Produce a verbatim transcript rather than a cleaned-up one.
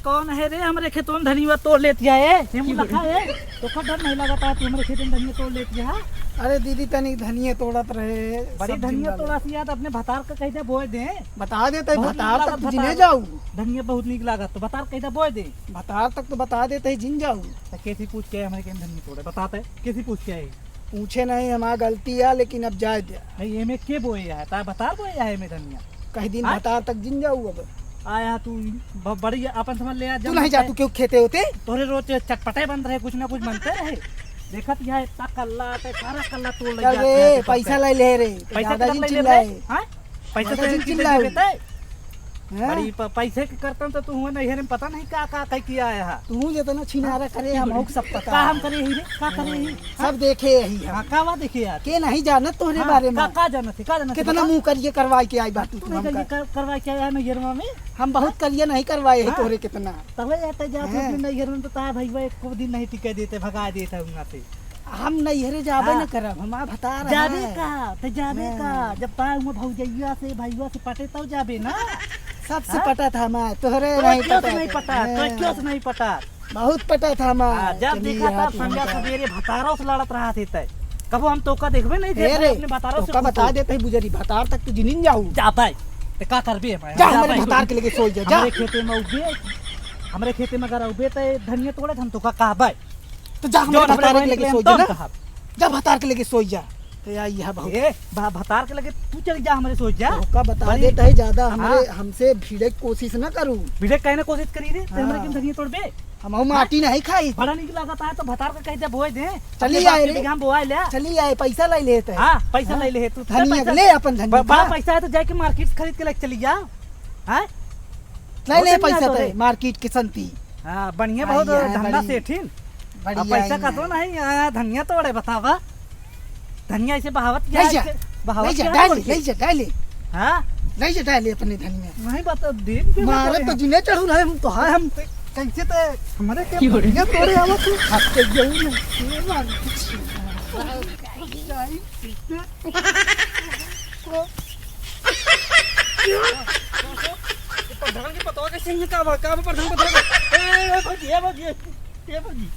कौन है रे हमरे खेतों में धनिया तोड़ लेत है? ये मुँह लखा है, तोका डर नहीं लगता तू हमरे खेतों में धनिया तोड़ लेत है? अरे दीदी, तनी धनिया तोड़त रहे, बड़ी सब्जी धनिया वाला। तोड़ा सी याद अपने भतार का कह दे बोए दे। बता देते ही बहुत भतार नीक तक लागत तू जिने भतार। जाऊ। धनिया बहुत नीक लागत, तो भतार कह दे बोए दे। भतार तक तो बता देते ही जिन जाऊ। तो कैसी पूछ के हमरे के धनिया तोड़े, बताते कैसी पूछ के आई? पूछे नहीं, हमार गलती है, लेकिन अब जाए दे। नहीं, एमे के बोए है? ता भतार बोए है एमे धनिया? कह दिन हाँ? भतार तक जिन जाऊ अब। आया तू ब-, बड़ी अपन समझ ले, आज तू जब नहीं जा, तू क्यों खेते होते? तोरे रोज चटपटे बन रहे, कुछ ना कुछ बनते रहे। देखत यहाँ इतना कल्ला आते, सारा कल्ला तोड़ ले चल जाते रे, हैं, पैसा ले ले रे, पैसा ज्यादा कितना जिन ले ले चिल्लाए। रे? हाँ? पैसा ज्यादा से जिन कितने चिल्लाए। देते? हैं? बड़ी प-, पैसे के करतन तो तू हुआ नैहरे में पता नहीं का, का, का किया है। तू जितना छिनारा करे, हम होक सब पता का है। हम करे ही रे, का करे ही? सब देखे ही हम। हाँ, का वा देखे यार? के नहीं जानत तोहरे हाँ, बारे में। का, का जानत है, का जानत है, कितना बता। मुँह करिए करवाई के आई बात तू तू नहीं हमका। करिए कर-, करवाई के आया है नैहरवा में? हम बहुत हाँ? करिए नहीं करवाए है हाँ? तोहरे कितना। तबे जाते जाते हाँ। अपने नैहर में तो तार भैया एको दिन नहीं टिके देते, भगा देते हुआ से। हम नैहरे जाबे हाँ। न करब, हमार भतार जाबे है। का, त जाबे हाँ। का, जब तार हुआ भौजैया से, भैया से पटे तब जाबे ना। सबसे हाँ? पटा था हमार, तोहरे तो नहीं क्यों से पटा नहीं था। पटा, तो हाँ। क्यों से नहीं पटा? बहुत पटा था हमार। हाँ, जब चलिए देखा यार, तब संध्या हमका। सवेरे भतारों से लड़त रहा थे तय। कबो हम तोका देखबे नहीं ए थे, रे, अपने भतारों से तोका बता पूछो। देते ही बुजरी, भतार तक तो जिनिन जाऊ। जाता है, तो का करबे हम? जा जा हमरे भाई। भतार के लेके सोई जा, जा। हमरे खेते में उबे, हमरे खेते में अगर उबे तो धनिया तोड़े, हम तोका कहबे। तो जा हमरे जो हमरे भतार के बहन लेके के सोई हम जा ना। तब कहब। जा भतार के लेके सोई जा। तो या यह बहुत। ए, भा-, भतार के लेके तू चल जा हमरे सोई जा। तोका बता बड़ी देता है ज्यादा हमरे, हाँ। हमसे भिड़े के कोशिश ना करू। भिड़े के कहने कोशिश करी रे, तो हमरे हाँ। के धनिया तोड़बे? हम माटी नहीं खाई। बड़ा नीक लागत है तो भतार के कह दे बोए दे। चली अपने आए बाप के रे। बिगहा में बोआ ले। चली आए, पैसा ले लेते हैं। हाँ, पैसा हाँ। ले ले तू। धनिया पैसा ले अपन धनिया ब-, बड़ा खा। पैसा है तो जाके मार्केट से खरीद के लेके चली जा। हाँ? ले बहुत ले धनिया पैसा तो तय, रे। मार्केट के संती। हाँ, बढ़िया हाँ, बहुत ये है धंधा बड़ी, सेठिन। बढ़िया अब पैसा ही का तो है। नहीं आया, धनिया तोड़े बतावा। धनिया ऐसे बहावत क्या ले है, जा, ऐसे बहावत ले जा, क्या है डाल बोल ले, के? ले जा, डाल ले। हाँ? ले जा, डाल ले अपने धनिया। नहीं बता, दिन के मारे बता तो जिने चढ़ू रहे हम तो, हाय हम कैसे ते हमारे के क्यों रे? धनिया तोड़े आवत तू? हाथ के जाऊ ना। ये मार। प्रधान के पतवा कैसे हियाँ का बा? का बा प्रधान पतवा का? ए, ए, भौजी, ए, भौजी, ए, भौजी।